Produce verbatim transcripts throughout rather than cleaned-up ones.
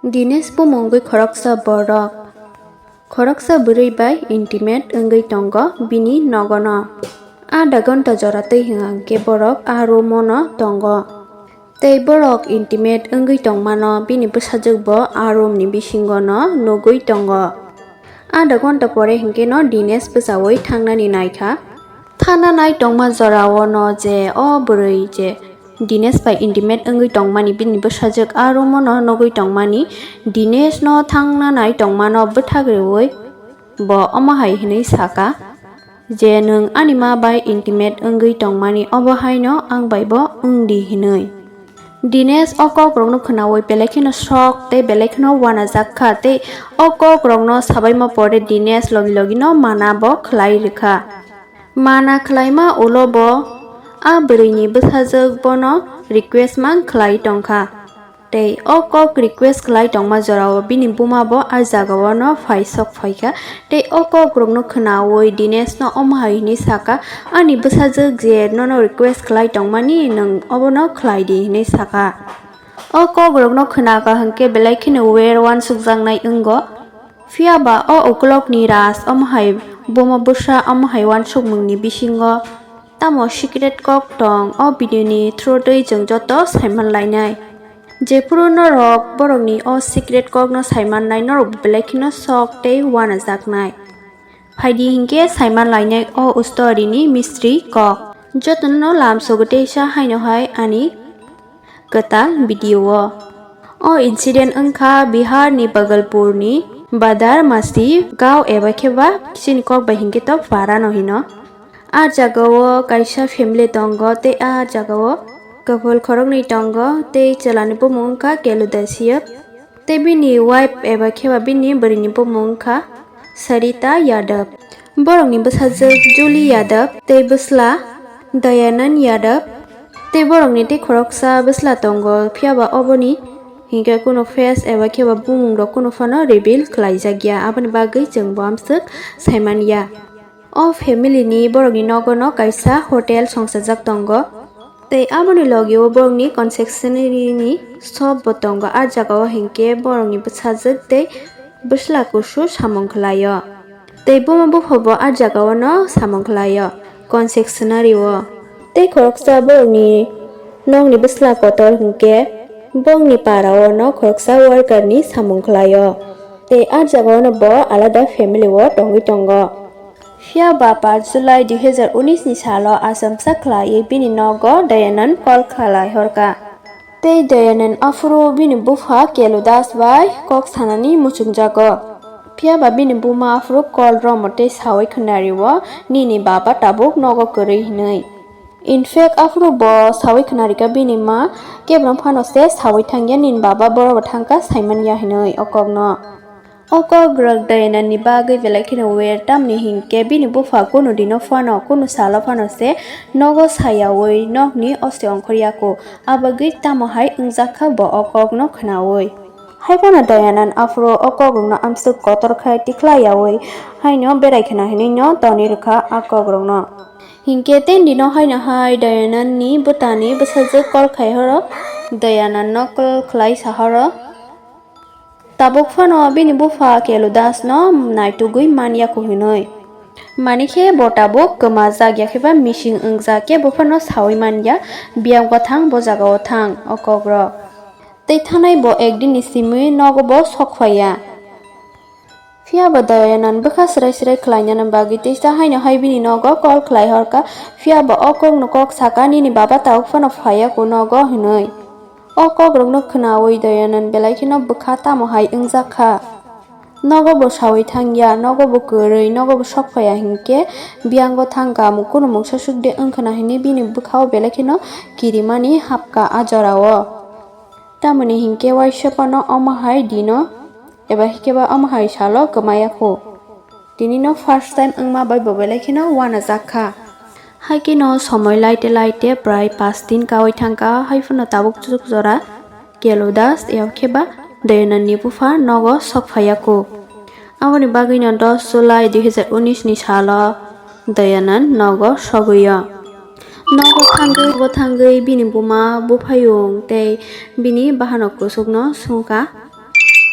Dinesh bumung wngwi khoroksa borok. Khoroksa bwrwi bai intimate wngwi tongo bini nogono. Adha ghonta jora twi hwnkhe borok a room-o no tongo. Tei borok intimate wngwi tongmano bini bwsajwk bo a room ni bisingo no nugwi tongo. Adha ghonta pore hwnkhe no Dinesh bwchaui thangnani naikha. Thana nai tongma jorao no je o bwrwi je Dinesh bai intimate wngwi tongmani bini bwsajwk a room-o no nugwi tongmani, Dinesh no thangna nai tongmano bwthak rwui bo omo hai hwnwi saka je, "Nwng ani ma bai intimate wngwi tongmani, obo haino ang bai bo wng di," hwnwi. Dinesh o kokrokno khwnaui belai kheno shock tei belai kheno uanajak kha, tei o kokrokno sabaima pore Dinesh logi logino mana bo khlai rwkha. Mana khlaima ulo bo a bwrwini bwsajwk bono request mang khlai tongkha. Tei o kok request khlai tongma jorao bini buma bo a jagao no phai sok phaikha. Tei o kokrokno khwnaui Dinesh no omo hai hwnwi saka, "Ani bwsajwk je nono request khlai tongmani, nwng obono khlai di," hwnwi saka. O kokrokno khwnaka hwnkhe belai kheno wer uansukjaknai wngo. Phiya ba o ukulokni ras omo hai buma bwsa omo hai uansukmungni bisingo tamo secret kok tong, o video ni through twi chwng joto saiman lainai. Jephuru norok borokni o secret kokno saimannai, norok belai kheno shock tei uanajaknai. Phaidi hinkhe saiman lainai o story ni mystery kok. Jotono lam sogo teisa haino hai ani kwtal video o. O incident wngkha Bihar ni Bhagalpur ni Badar Masti gaon eba khe ba chini kok bai hinkhe to para no hino. A jagao kaisa family tongo tei a jagao kwphal khoroknwi tongo tei chwlani bumung wngkha Kelu Dasiyap. Tei bini wife eba khe ba bini bwrwini bumung wngkha Sarita Yadav. Borokni bwsajwk Julie Yadav tei bwsla Dayanand Yadav. Tei borokni tei khoroksa bwsla tongo, phiya ba oboni hinkhe kunu face eba khe ba bumung rok kunu phano reveal khlai jak ya, aboni bagwi chwng bo amswk sai man ya. O family ni borokni nogo no kaisa hotel songsajak tongo. Tei aboni logi o borokni confectionery ni shop bo tongo. A jaga o hinkhe borokni bwsajwk tei bwsla kusu samung khlai o. Tei buma bupha bo a jaga o no samung khlai o, confectionery o. Tei khoroksa borokni nokni bwsla kotor hinkhe bongni para o no khoroksa worker ni samung khlai o. Tei a jaga o no bo alada family o tongwi tongo. Phiya ba paanch July dui hazar unis ni salo achomsa khlaiwi bini nogo Dayanand call khlai horkha. Tei Dayanand aphuru bini bupha Kelu Das bai kok sanani muchungjago. Phiya ba bini buma aphuru call romo tei saui khnario, "Nini baba tabuk nogo kwrwi," hwnwi. In fact, aphuru bo saui khnarikha bini ma, "Kebrom phano se saui thangya, nini baba boro bo thangkha, saiman ya," hwnwi o kokno. O kok rok Dayanand ni bagwi belai kheno wer, tamni hinkhe bini bupha kunu dino phano, kunu salo phano se nogo sayaui nokni oste ongkhor yaku. Abagwi tamo hai wngjakha bo o kokno khnaui. Hai phano Dayanand aphuru o kok rokno amswk kotor khai tikhlai yaui haino berai khna hinwi no tonwi rwkha a kok rokno. Hinkhe tei dino haino hai Dayanand ni bwtani bwsajwk call khai horo, Dayanand no call khlai sa horo. Tabuk phano bini bupha Kelu Das no naitugwi man yaku hinwi. Mani khe bo tabuk kwmajak ya khe ba missing wngjak, kebo phano saui man ya, biyang bo thang, bo jaga o thang, o kok rok. Tei thanai bo ekdin ni simi nogo bo sok phai ya. Phiya bo Dayanand bwkha srai srai khlainani bagwi teisa haino hai bini nogo call khlai horkha. Phiya bo o kokno kok saka, "Nini baba tabuk phano phai yaku nogo," hinwi. O kokrokno khnaui Dayanand belai kheno bwkha tamo hai wngjak kha. Nogo bo saui thang ya, nogo bo kwrwi, nogo bo sok phai ya hinkhe biyango thang kha, kunu mungsa suk de wng khna hinwi bini bwkha o belai kheno kirimani hapkha a jorao. Tamoni hinkhe waisa phano omo hai dino eba hinkhe ba omo hai salo kwmaya kho. Tini no first time wngma bai bo belai kheno uanajak kha. Hai kheno somoi laite laite prai paanch din kaui thangkha, hai phano tabuk chuk jora Kelu Das eba khe ba Dayanand ni bupha nogo sok phaiya kho. Aboni bagwi no dos July dui hazar unis ni salo Dayanand nogo sogwi o. Nogo thangwi, nogo thangwi bini buma, buphayung tei bini bahanok kuchukno sungkha.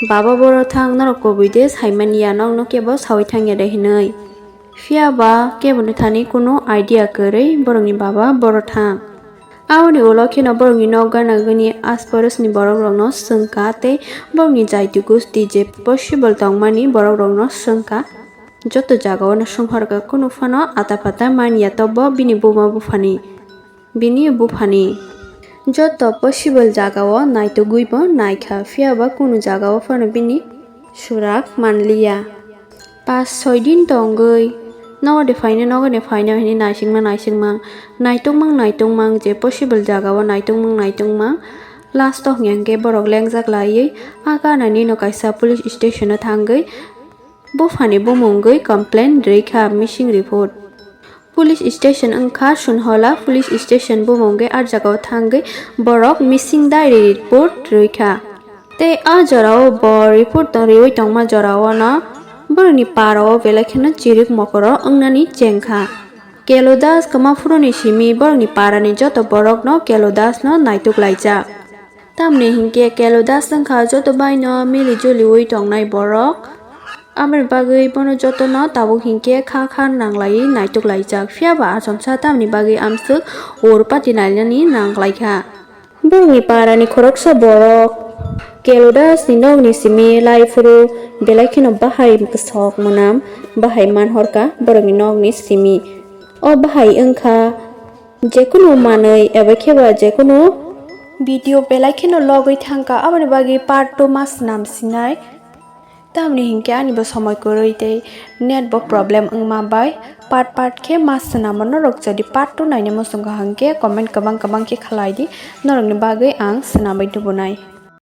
Baba boro thang norok kubui de saimani ya, nokno kebo sawi thang ya de hinwi. Phiya ba keboni thani kunu idea kwrwi borokni baba boro thang. Aboni ulo kheno borokni nok gana gani asparosni borok rokno swngkha tei borokni jaiti gusti je possible tongmani borok rokno swngkha. Joto jagao no swnghorkha, kunu phano ata pata manya tobo bini buma buphani. Bini buphani joto possible jagao naitugwi bo naikha, phiya ba kunu jagao phano bini surak manliya. Pas soi din tongwi nogo de phaina, nogo de phaina hinwi naisingma naisingma, naitungmang naitungmang je possible jagao naitungmang naitungmang. Last o hwnkhe borok lengjak laiwi a ganani no kaisa police station o thangwi buphani bumungwi complain rwikha, missing report. Police station wngkha Sunhola police station, bumungwi a jagao thangwi borok missing diary report rwikha. Tei a jorao bo report tong-, rwui tongma jorao no borokni parao belai kheno chirik mokoro wngnani chengkha. Kelo Das kwma phuruni simi borokni parani joto borokno Kelo Das no naituk laijak. Tamni hinkhe Kelo Das wngkha joto baino mili juliui tongnai borok. Aboni bagwi bono jotono tabuk hinkhe kha kha nanglaiwi naituk laijak. Phiya ba achomsa tamni bagwi amswk ur pati nainani nanglaikha. Borokni parani khoroksa borok Kelo Das ni nokni simi lai phuru belai kheno bahai kwsok mwnam bahai manhorkha borokni nokni simi. O bahai wngkha jekunu manwi eba khe ba jekunu video belai kheno logwi thangkha, aboni bagwi part two ma swnam sinai. Tamni hinkhe ani bo somoi kwrwi tei net bo problem wngma bai part part khe ma swnamo. Norok jodi part two naina muchungkha hinkhe comment kwbang kwbang khe khlai di, norokni bagwi ang swnamwi tubunai.